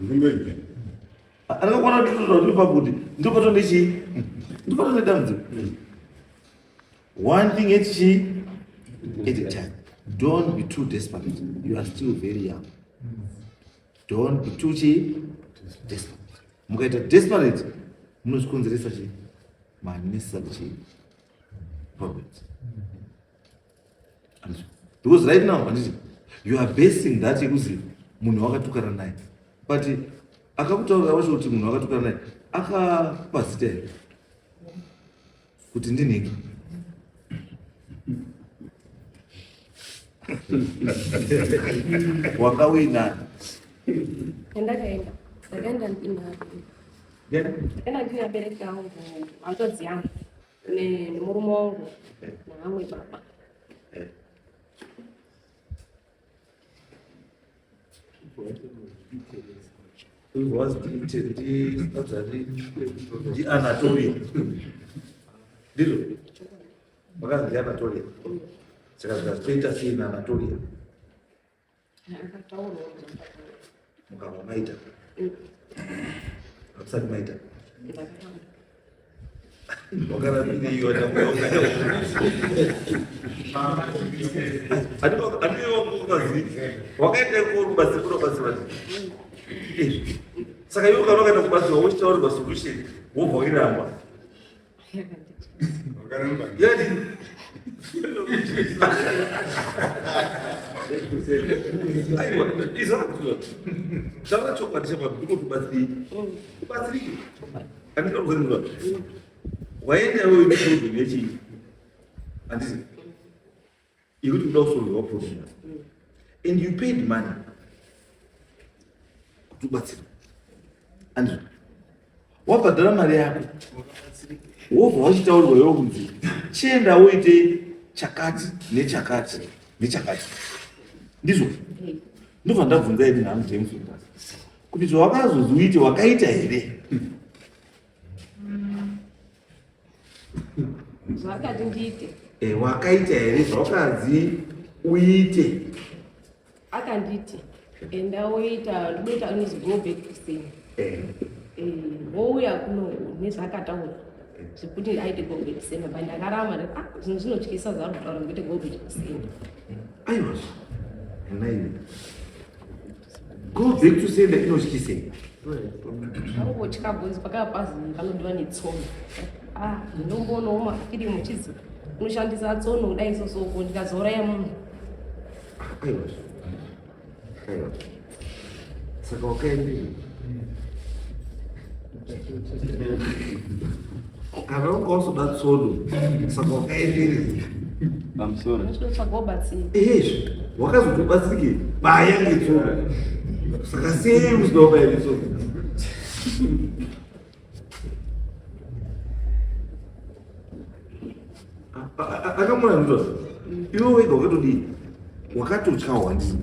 Ndingoita. Anokwana kuti kuti pakuti ndopato nechii ndopato nedambudziko. One thing at chi at a time. Don't be too desperate. You are still very young. Don't be too chi desperate. Mukaita desperate munozvikonzeresa chi ma-unnecessary chi problems. Because right now handiti you are basing that yekuzi munhu wakatukana naye but akakutaurira wacho kuti munhu wakatukana naye akakupa zita here kuti ndinhingi wakawinani Ndakaenda ndakaenda ndakaenda ndine abereki angu hanzvadzi yangu nemurume wangu navamwe baba. Ndianatoria ndizvo vakanzi ndianatoria saka zvikazitoita sei naanatoria mukabva maita hamusati maita wakarambiriwa wakaita kubatsira kunobatsira saka iwe kana wakaenda kubatsirwa wochitaurirwa solution wobva wairamba Wakaramba. yati aiwa izvakuziva taura chokwadi chapa ndiko kubatsirike kubatsirike andinokuziva waenda iwe une problem yechii handiti yekuti kuda kusolvewa problem and you paid money kuti ubatsirwe andizvo wabhadhara mari yako wobva wachitaurirwa iwe kunzi chienda uite chakati nechakati nechakati ndizvo ndobva ndabvunza ini nhangu James kuti zvawakazozi uite wakaita here Zvakati ndiite. Eh, wakaita here zvawakanzi uite? Akanditi enda woita ndoita unozi go back to sender. Eh. Eh, wouya kuno nezvaakataura zvekuti aite go back to sender but ndakaramba ndikati ah zvinhu zvinotyisa zvaari kutaura zvekuti go back to sender. Aiwa. Naiwe. Go back to sender inotyisei? Ndangotya because pakava pazi panodiwa netsono. Ah, ndinomboonawo mafirimu chizi unoshandisa tsono kudai sosoko ndikazouraya munhu. Aiwa. Aiwa. Saka wakaendei? Kana wanga wazoda tsono, saka wakaenderei? Pamusoro. Unochitotsvaga ubatsiri. Ehezve, wakazoti ubatsirike baya ngetsono. Saka sei usina kubaya netsono? Akamona ndizvo. Iwe wega wakatodii? Wakatotya wandii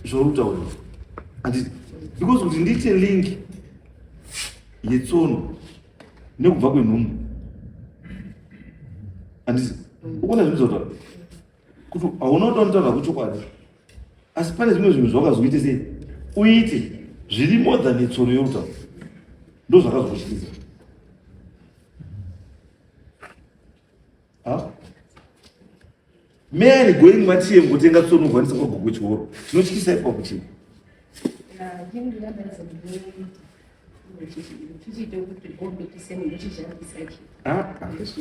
zvauri kutaura, handiti? Because kuti ndiite link yetsono nekubva kwenhumbu, handiti? Ukona zvinhu zvautaura kuti hauna kuda kutaura kuchokwadi, asi pane zvimwe zvinhu zvawakazoite sei uite zviri more than yetsono yorutaura, ndo zvakazokutyisa. Ha? Man going matiye ngotenga tsono kwanisa kwagogo chikoro chinotyisa ipapo chii? Ah,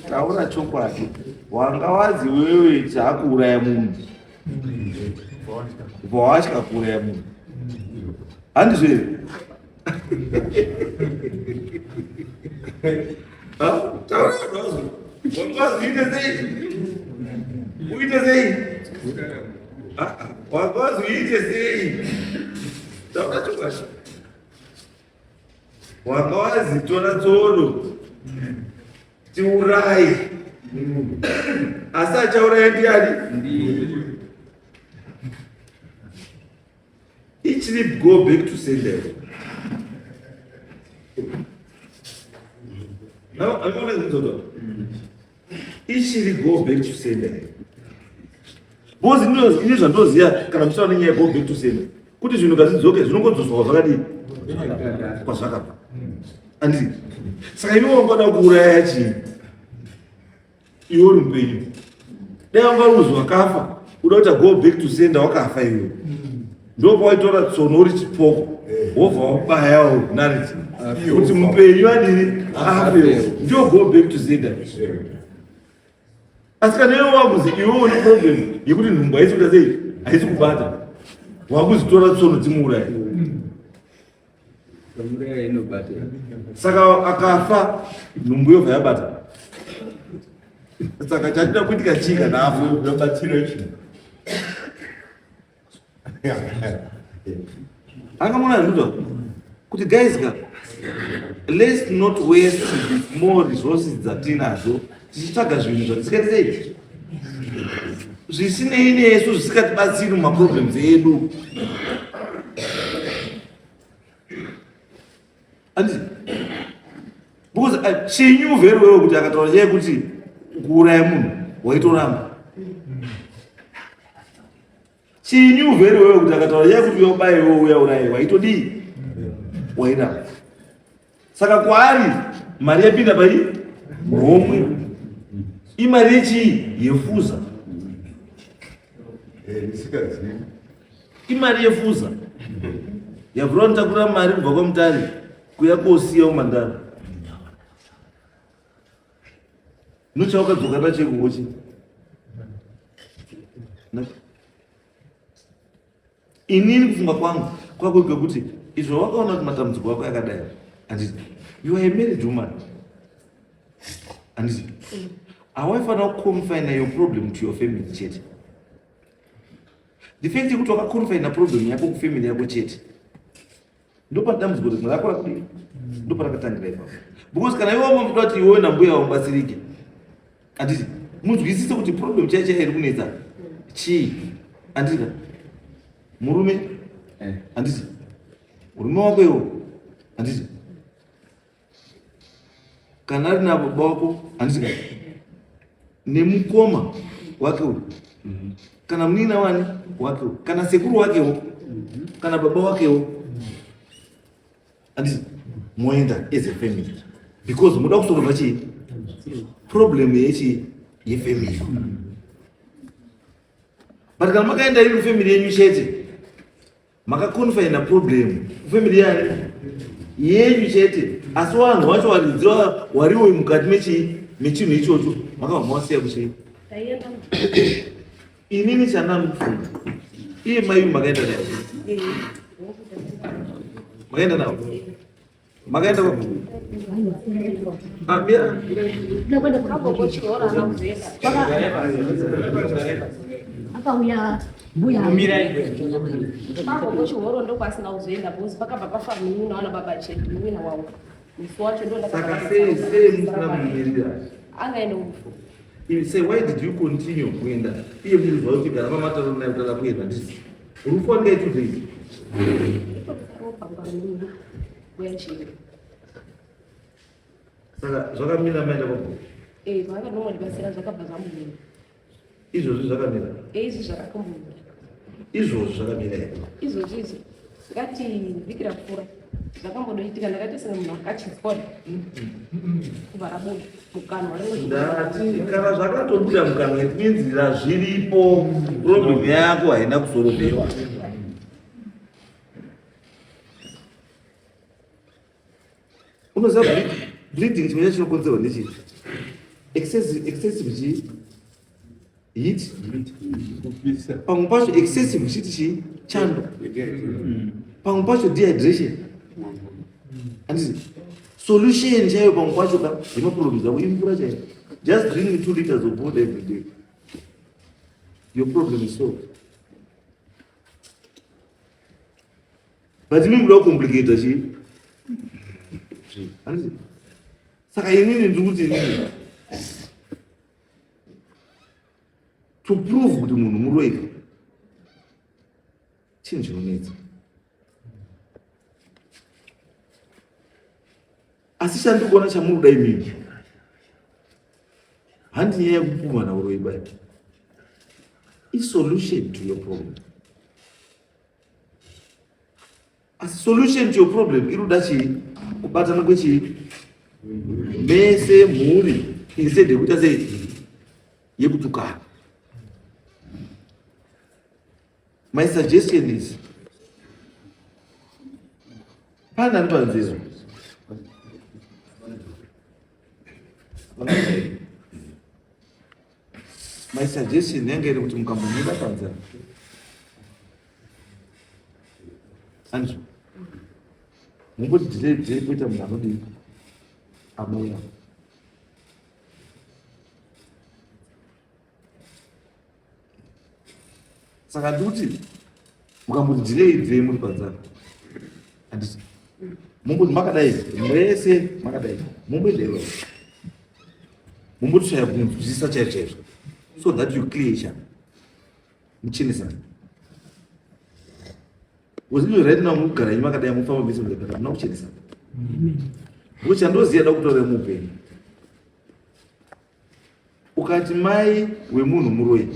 taura chokwadi, wanga wazi wewe chaakuuraya munhu, ubva watya kuuraya munhu, handizvo here? Ah, taura chokwadi, wanga wazi uite sei, uite sei? Ah, ah, wanga wazi uite sei? Taura chokwadi, wanga wazi tora tsono tiuraye, asi achauraya ndiani? Ichiri go back to sender. Anoona zvinzoto ichiri go back to sender, because ini zvandoziva, kana muchitaura nenyaya go back to sender, kuti zvinhu ngazvidzoke, zvinongodzoswa zvakadii kwazvakabva, anditi? Saka iwe wangada kuuraya chii iwe uri mupenyu? Dai wanga uri muzi wakafa, uda kuita go back to sender wakafa iwe, ndopawaitora tsono uri chipoko, wobva wabayawo narrative kuti mupenyu adini, afewo, ndio go back to sender. Asi kana iwe wakuzi iwe une problem yekuti nhumbu haisi kuita sei, haisi kubata, wakuzitora tsono dzimuuraya. Muraya inobata. Saka akafa, nhumbu yobva yabata. Saka chatida kuitika chii kana afa? Unobatsira chii? Akamona zvinoita kuti guys ka, let's not waste more resources dzatinadzo tichitsvaga zvinhu zvatisikaiti sei, zvisinei nesu, zvisikatibatsiri mumaproblems edu, anditi? Because she knew very well kuti akataura nyaya yekuti kuuraya munhu, waitoramba. She knew very well kuti akataura nyaya yekuti uya iwe uya uraye, waitodii? Wairamba. Saka kwaari mari yapinda pai homwe, imari yechii? Yefuza. Isikazivi. Imari yefuza yavhura notakura mari kubva kwaMutare kuya kosiya uMandara. Nochawakadzoka nachekuochi. Inini kufunga kwangu kwako kwekuti izvo wakaona kuti matambudziko ako akadai, handiti? You are a married woman, handiti? Hawaifanira kuconfine your problem to your family chete. The fact yekuti wakaconfina problem yako kufamily yako chete, ndopane dambudziko rimwe rako rakudii, ndoparakatangira ipapo. Because kana iwe wamuda kuti iwewe nambuya wamubatsirike, handiti? Munzwisise kuti problem chai chai iri kunetsa chii, handiti ka? Murume, handiti? Murume wako iwo, handiti? Kana ari nababa wako, handiti ka, nemukoma wake uyu, kana munin'ina wani wake uyu, kana sekuru wakewo, kana baba wakewo, handiti? Moenda as a family because muda kusolva chii? Problem yechii? Yefamily. But kana makaenda iri kufamily yenyu chete, makaconfina problem kufamily yani yenyu chete, asi vanhu vacho varidziva wariwo mukati mechii, mechinhu ichocho, makabva mawasiya kuchii. Taienda. Inini chandanofunga, iye mai makaenda naye, makaenda navo, makaenda kwa Ah, mira. Kagogo Chihoro haana kuzoenda. Akauya mbuya. Kagogo Chihoro ndokwasina kuzoenda because pakabva pafa munin'ina wana baba chete, munin'ina wavo musi wacho ndo. Saka sei musina kumumirira? Angaende kurufu. You say why did you continue kuenda iye muruziva kuti kana mamataro naye kutanga kuenda ndizvo rufu wangai 2 days. Mbuya Chiri. Saka zvakamira maenda kwabhuku? Eh, vakanongondibatsira, zvakabva zvamumira. Izvozvi zvakamira? Eh, izvi zvakatombomira. Izvozvi zvakamira here? Izvozvi izvi ngati vhiki rapfuura zvakambodoitika, ndakaita senge munhu akachidzwa kubva rabuda mukanwa rimwe. Ndati kana zvakatobuda mukanwa, it means razviripo, problem yako haina kusorovewa. Unoziva bleeding chimwe chacho chinokonzerwa nechii? Excessive chii? Heat. Kupisa. Pamwe pacho excessive chiti chii? Chando. Pamwe pacho dehydration, handiti? Solution chaiyo pamwe pacho ka yemaproblems ako imvura chaiyo. Just drink 2 liters of water every day, your problem is solved. But imi muda kucomplicata chii, handiti? Saka inini ndiri kuti inini to prove kuti munhu muroika chinhu chinonetsa, asi chandiri kuona chamuri kuda imimi handi nyaya yekupumhana uroi bai, isolution to your problem. Asi solution to your problem iri kuda chii? Kubatana kwechii? Mese mhuri, instead yekuita sei? Yekutukana. My suggestion is, pane ani panzezo? My suggestion yange iri kuti mukambomira panze, andizvo? Mumboti delay delay kuita munhu anodii, anouya. Saka ndikuti mukamboti delay delay muri panzara, handiti? Mumboti makadai mese, makadai, mumboendewa, mumbotsvaya kunzwisisa chaizvo chaizvo, so that you clear each other, muchenesana. Because right now mukugara henyu makadai, mufamba mese muzapata, hamuna kuchenesana. Because chandoziva da kutaura muupenyu, ukati mai wemunhu muroyi,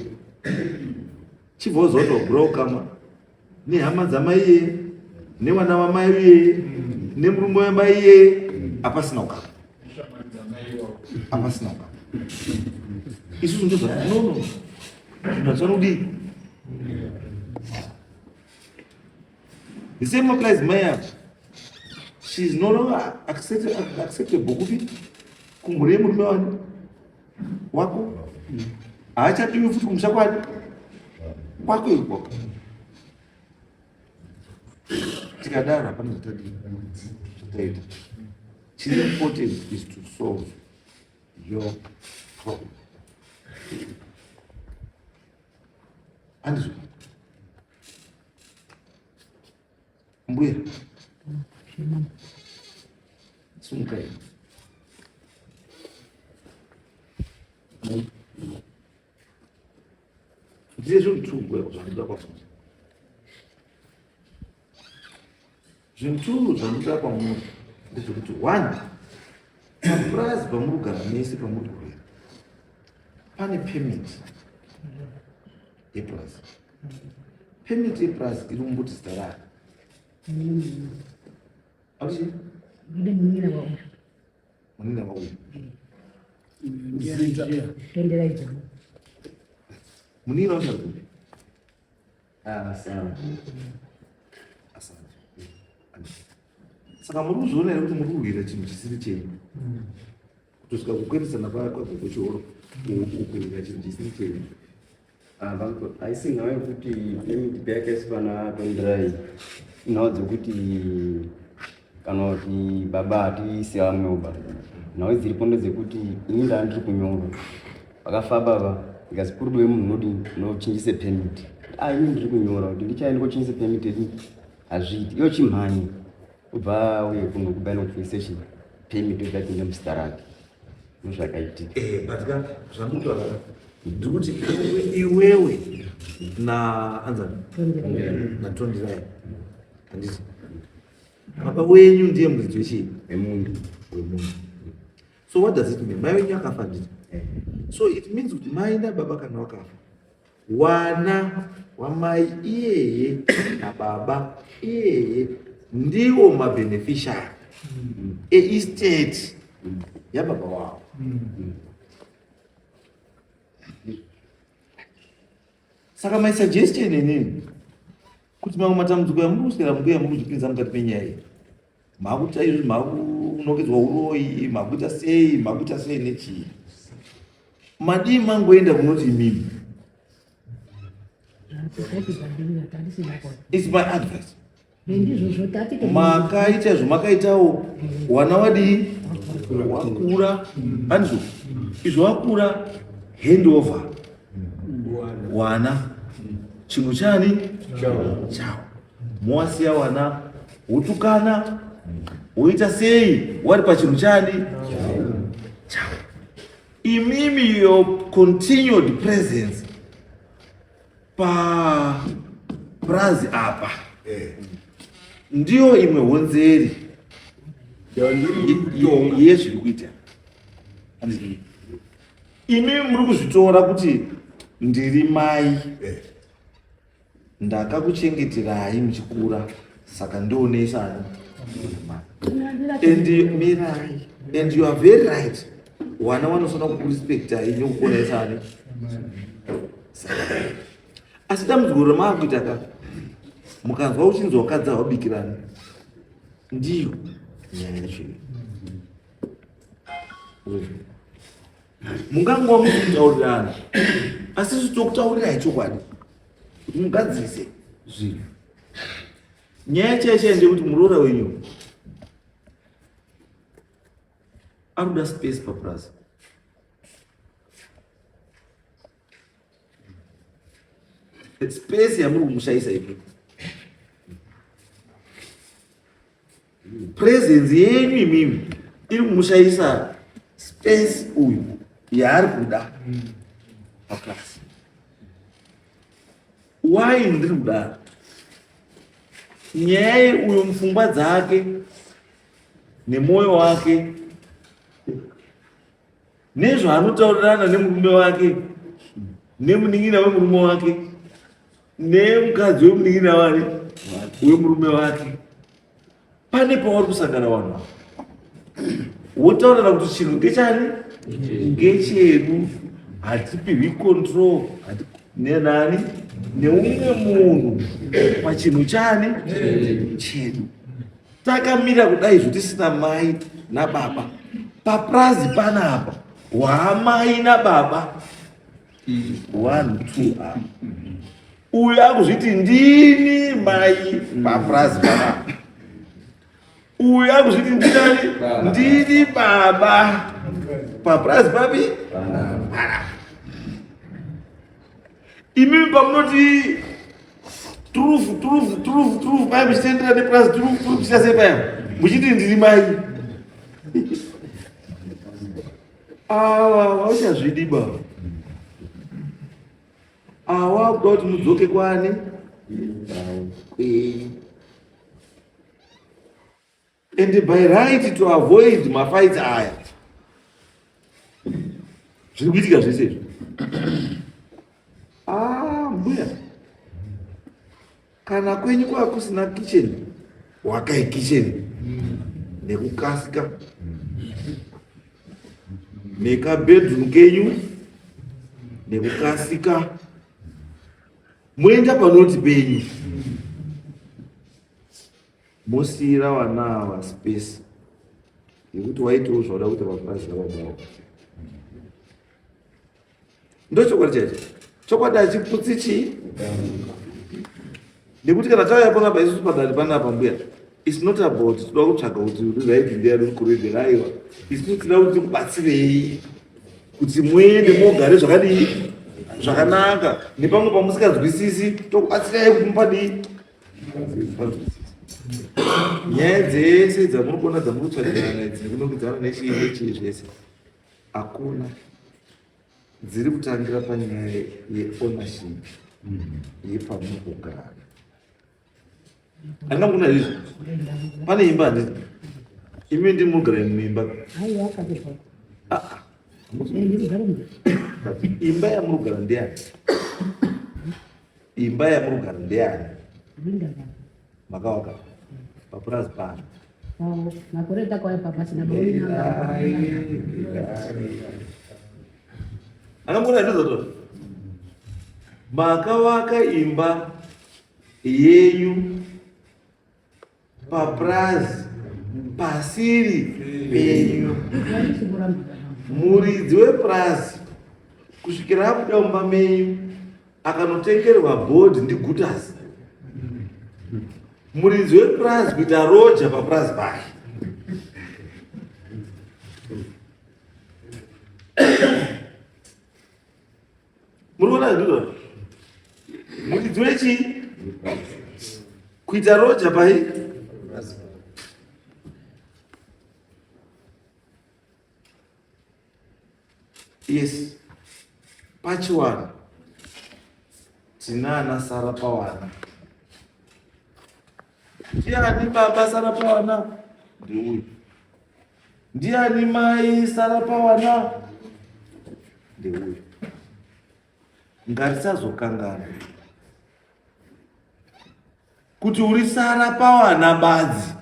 chibva waziva kuti wagura ukama nehama dzamai iyeye, nevana vamai iyeye, nemurume wamai iyeye, hapasina ukama, hapasina ukama. Isusu ndozvati no, zvinhu hazvanodii. The same applies mai apa. She is no longer acceptable kupi? Kumhuri yemurume wani wako. Haachadiwi futi kumusha kwani? Kwako ikoko. Tikadaro hapana zvatadii, zvataita. Chiri important is to solve your problem, handizvo mbuya? Sumukai. Ndine zvinhu two zvandoda kwamuri. Zvinhu two zvandoda kwamuri ndezvekuti, one, papurazi pamuri kugara mese, pamuri kurera, pane permit yepurazi. Permit yepurazi iri kumboti zita rako auchi? Ndine munin'ina wauyu. Munina wauyu? Tondera idzo. Munina wacho ari kupi? Asara. Asante. Saka muri kuzviona here kuti muri kurwira chinhu chisiri chenyu, kutosvika kukweresana kwagogo chihoro, kurwira chinhu chisiri chenyu? Haisi nhau yekuti permit yakaiswa naTonderai, nhau dzekuti kana kuti baba hatisi vamwewo. Nhau dziripo ndedzekuti ini ndaa ndiri kunyora vakafa baba, ndikazi kuri kudiwe munhu unodi unochinjise permit. Ah, ini ndiri kunyora kuti ndichaenda kochinjise permit yedu, hazviiti. Iyo chimhanyi ubva uye kuno kuba inokuise chi permit, ubva pinda muzita rake. Ndozvakaitika. Eh, but ka zvandikutaura ndikuti iwewe na anzani natondirai handiti baba wenyu ndiye muridzi wechii Wemunhu. Wemunhu. So what does it mean? Mai wenyu akafa, handiti? Eh. So it means kuti mai nababa kana wakafa, wana wamai iyeye nababa iyeye ndiwo mabeneficiary eestate yababa wavo. Saka my suggestion inini kuti mamwe matambudziko yamuri kuswera mbuya muri kuzvipinza mukati menyaya iyi, makuita izvi, makunokedzwa uroyi, makuita sei, makuita sei nechii, madii mangoenda kunoti imimi. It's my advice. Ndizvozvo tati. Makaita zvamakaitawo, wana wadii wakura, andizvo izvo wakura, hand over wana chinhu chani chawo, mowasiya wana wotukana woita sei wari pachinhu chani chawo. Imimi, your continued presence paprazi apa ndiyo imwe honzeri yezviri kuita. Imimi muri kuzvitora kuti ndiri mai, ndakakuchengeterai muchikura, saka ndionesani. And mirai, and you are very right, wana vanofanira kukurespectai nekukuonesani. Asi dambudziko ramaakuita ka, mukanzwa uchinzi wakadzi hawabikirani, ndiyo nyaya yacho iyi. Mungangova muri kutaurirana, asi isu tokutaurirai chokwadi kuti mugadzirise zvinhu. Nyaya chaichai ndeyekuti muroora wenyu ari kuda space papurazi. Space yamuri kumushayisa ipi, presence yenyu imimi iri kumushayisa space uyu yaari kuda paklasi. Why ndiri kudaro? Nyaya uyo mupfungwa dzake nemwoyo wake nezvaanotaurirana nemurume wake nemunin'ina wemurume wake nemukadzi wemunin'ina wake wemurume wake, pane pavari kusangana vanhu ava, wotaurirana kuti chinhu ngechani, ngechedu, hatipihwi control nenani neumwe munhu pachinhu chani chedu. Takamira kudai zvotisina mai nababa paprazi panapa, hwamai nababa one two apa, uyu akuzviti ndini mai paprazi panapa, uyu akuzviti ndinani, ndini baba paprazi papi panapa. Imimi pamunoti turufu turufu turufu turufu paya, muchitendera nepurazi turufu turufu chita sei paya, muchiti ndiri mai, ava vauchazvidi baba awa kuda kuti mudzoke kwani kwenyu. And by right, to avoid mafights aya zviri kuitika zvese izvi, ah, mbuya, kana kwenyu kwava kusina kitchen, wakai kitchen nekukasika nekabedroom kenyu nekukasika, moenda panoti penyu, mosiyira vana ava space yekuti waitiwo zvauda kuita papurazi rababavo. Ndo chokwadi chaicho. Chokwadi hachiputsi chii, nekuti kana tauya panapa isusu padare panapa, mbuya, it's not about toda kutsvaga kuti uri right ndiyani uri correct. Aiwa, isusu tinoda kuti tikubatsirei kuti muende mogare zvakadii, zvakanaka, nepamwe pamusinganzwisisi tokubatsirai kuti mupadii. Nyaya dzese dzamuri kuona dzamuri kutsvagirana idzi nekunokidzana nechii nechii zvese. Hakuna dziri kutangira panyaya yeownership yepamuri kugara. Handina kuna izvi. Pane imba handiti? Imi ndimi munogara muimba. Ah, ah. Imba yamuri kugara ndeyani? Imba yamuri kugara ndeyani? Makawaka papurazi pano. Makore takauya papasina Angamona ndizvo. Makawaka imba yenyu papurazi pasiri penyu. Muridzi wepurazi kusvikira abuda mumba menyu akanotengerwa bhodhi ndigutasi. Muridzi wepurazi kuita roja papurazi pake. Muri kuona ndizvo? Muridzi wechii? Kuita roja pai? Yes. Pachiwana tinana sara pawana. Ndiani baba sara pawana? Ndiuyu. Ndiani mai sara pawana? Ndiuyu. Ngatisazokangana kuti uri sara pawana badzi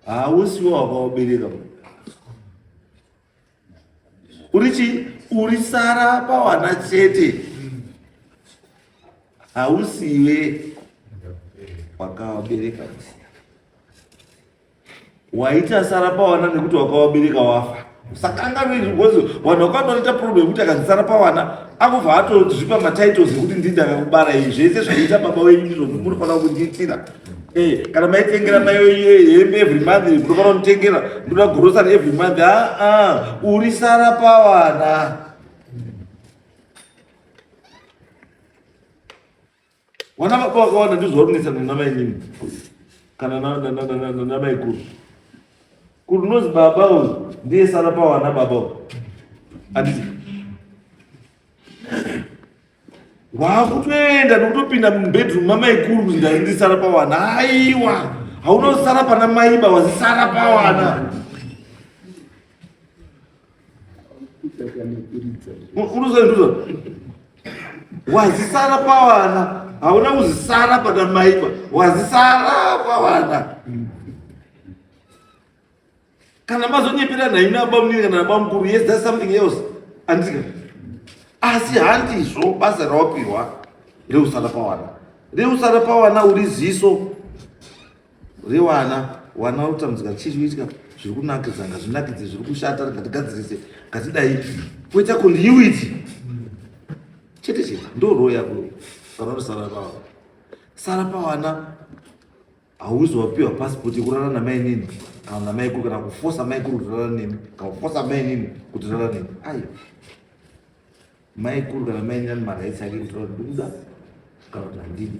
hausiwo wakawabereka. Uri chi uri sara pawana chete, hausiwe wakawabereka. Waita sara pawana nekuti wakawabereka wafa. Usakanganwe izvi because vanhu vakawanda vanoita problem yekuti akanzi sara pawana akubva atozvipa matitles ekuti ndini ndakakubara iyi zvese zvaiita baba wenyu ndizvo munofanira kundiitira. Kana maitengera mai wenyu hembe every month munofanira kunditengera, ndoda grocery every month. Aa, uri sara pawana. Wana baba vakawanda ndizvo vari kunetsana namainini kana namaikuru. Kuti unozi baba uyu ndiye sara pawana baba uyu. Handiti? Wakutoenda nokutopinda mubedroom mamaikuru kuti ndai ndisara pawana. Aiwa, haunosara pana maiba, wazisara pawana. Unozwa wazisara pawana, hauna kuzisara pana maiba, wazisara pawana. Kana mazonyepera nhaimi nababa munini kana nababa mukuru, yes, that's something else. Andika. Asi handizvo basa rawapiwa reusara pawana. Reusara pawana uri ziso rewana. Wana uri kutambudzika, chii chiri kuitika, zviri kunakidza ngazvinakidze, zviri kushata ngatigadzirise, ngatidai, poita continuity chete chete. Ndo role yako kana uri sara pawana. Sara pawana hauzi wapiwa passport yekurara namainini kana namaikuru, kana kufosa maikuru kuti rara nemi, kana kufosa mainini kuti rara nemi. Aiwa, maikuru kana mainini ane marights ake kuti rara ndikuda kana kuti handidi,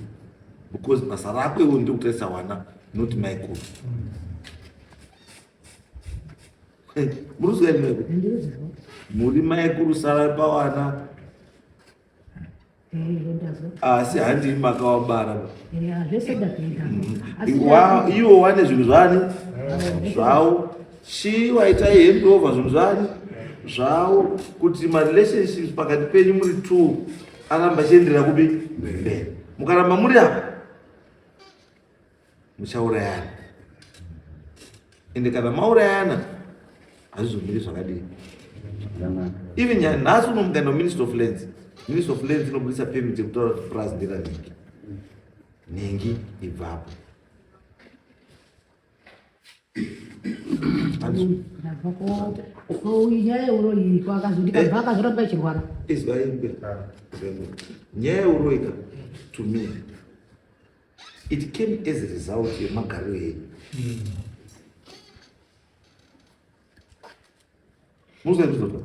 because basa rako iwe ndekutarisa wana, not maikuru. Muri kuzwa imi maikuru? Muri maikuru sara pawana, asi handii makawabara. Iwo wane zvinhu zvani zvavo, chi waitai handover zvinhu zvani zvavo, kuti marelationships pakati penyu muri two aramba achienderera kupi mberi. Mukaramba muri apa muchaurayana, ende kana maurayana hazvizomiri zvakadii. Even nhasi uno mukaenda kuMinister of Lands, Minister of Lands inobudisa permit yekutaura kuti purazi nderanhingi nhingi, ibvapo. Nyaya yeuroyi akazondikabva akazoramba ichirwara. Izwai, nyaya yeuroyi ka, to me it came as a result yemagariro enyu. Muzvaizvozvo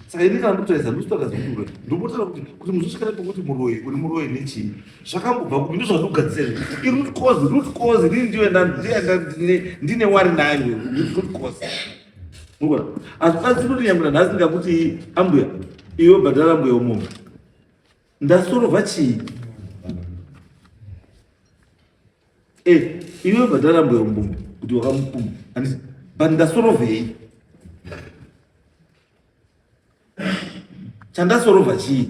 saka ini kana ndikutarisa ndikutotaura kuti muroyi, ndikutotaura kuti muzosvikira pekuti muroyi uri muroyi nechii, zvakambobva kupi, ndozvandikugadzisa izvi. Iroot cause, root cause inini ndiyo ndine wari nayo root cause. Murikuona? Hazvikwanisi kuti nyangwe nanhasi ndingakuti ambuya iwe bhadhara mbuya umombe. Ndasorovha chii? Eh, iwe bhadhara mbuya umombe kuti wakamupumha. Handiti? But ndasorovhei? Chandasorovha chii?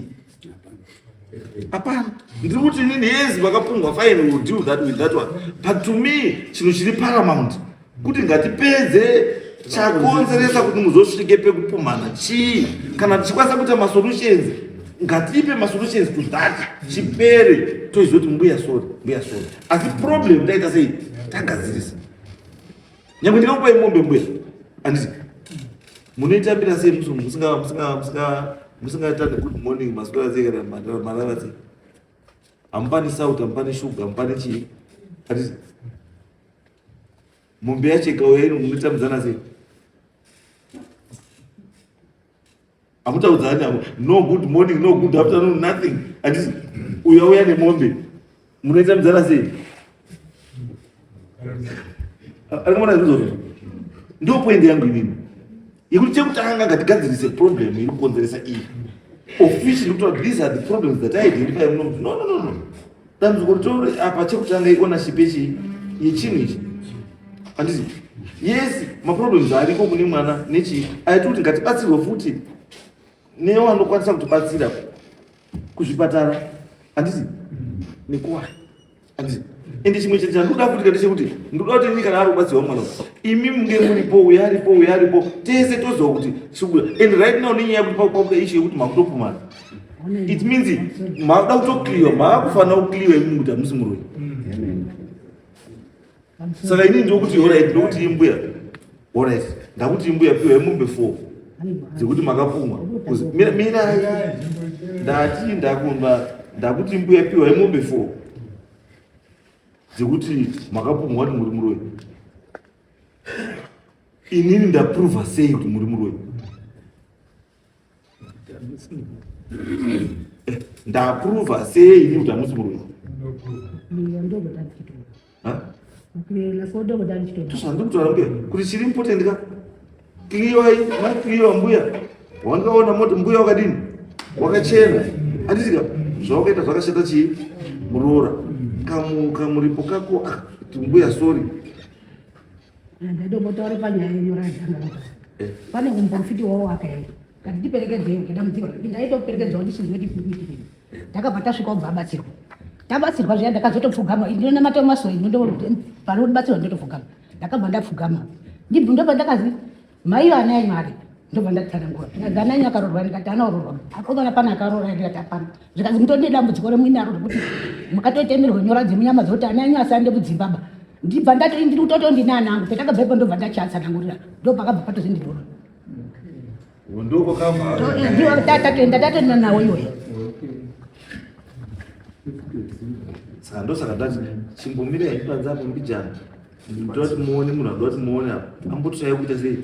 Hapana. Ndiri kuti inini yes vakapungwa fine we will deal that with that one. But to me chinhu chiri paramount kuti ngatipedze chakonzeresa kuti muzosvike pekupumhana chii kana tichikwanisa kuita masolutions ngatipe masolutions to that chipere toizoti mbuya sorry mbuya sorry asi problem taita sei tagadzirisa nyangwe ndikakupai mombe mbuya anditi munoitambira sei musingatani good morning maswera sei kana marara sei hamupani sauti hamupani shuga hamupani chii anditi mombe yacho ikauya ino munotambidzana sei hamutaudzani avo no good morning no good afternoon nothing anditi uyo auya nemombe munoitambidzana sei arikumona zvizvozvo ndo point yangu inini yekuti chekutanga ngatigadzirise problem iri kukonzeresa iyi officially kutaura these are the problems that I identify muno kuti no no no no dambudziko ritori apa chekutanga iownership yechii yechinhu ichi handiti yes maproblems ariko kune mwana nechii aiti kuti ngatibatsirwe futi newanokwanisa kutibatsira kuzvipatara handiti nekuwai handiti ende chimwe chinhu chandinoda futi kati chekuti ndinoda kuti ini kana ari kubatsirwa mwana imi munge muripo uyo aripo uyo aripo tese toziva kuti chikubuda and right now nenyaya yekuti pakupabuda ishu yekuti makutopumana it means makuda kutokliwa maakufanira kukliwa imi kuti hamusi muroyi saka inini ndokuti orit ndokuti imbuya orit ndakuti imbuya piwa imombe four dzekuti makapumwa mirai ndati ndakumba ndakuti mbuya piwa imombe four dzekuti makapumwa kuti muri muroyi inini ndaprova sei kuti muri muroyi ndaprova sei ini kuti hamusi muroyi Ndozvandikutaura mbuya kuti chiri important ka clear makliwa mbuya wandikaona moti mbuya wakadini wakachena anditika zvawakaita zvakashata chii muroora kamuripo kako ah, mbuya sorry Ndadombotaura panyaya yenyora yandanga eh. Pane kumuprofiti wawo akaenda kati ndiperekedzei ngedambudziko ndaitoperekedzawo ndisizive kuti kuitikei Takabva tasvika obva abatsirwa. Tabatsirwa zviya ndakazotopfugama ndinonamata mumasowe panobatsirwa ndotopfugama. Ndakabva ndapfugama. Ndibva ndobva ndakazi mai vana yenyu ari ndobva ndatsanangura. Ndikazi ana yenyu akaroorwa ndikati ana oroorwa. Akomana pana akaroora ndikati hapana. Zvikanzi mutone dambudziko remuinaro rekuti makatotemerwa nyora dzemunyama dzekuti ana yenyu asaende kudzimba ba. Ndibva ndati ndiri kutoto ndine ana angu. Petakabva ipo ndobva ndachatsanangurira. Ndopakabva patozi ndiroora. Tatoenda tatoenda nawo iyoyo. Saka ndosaka ndati chimbomira henyu panze apo mbijana. Ndoda kuti muone munhu anoda kuti muone apo. Ambotsvai kuita sei?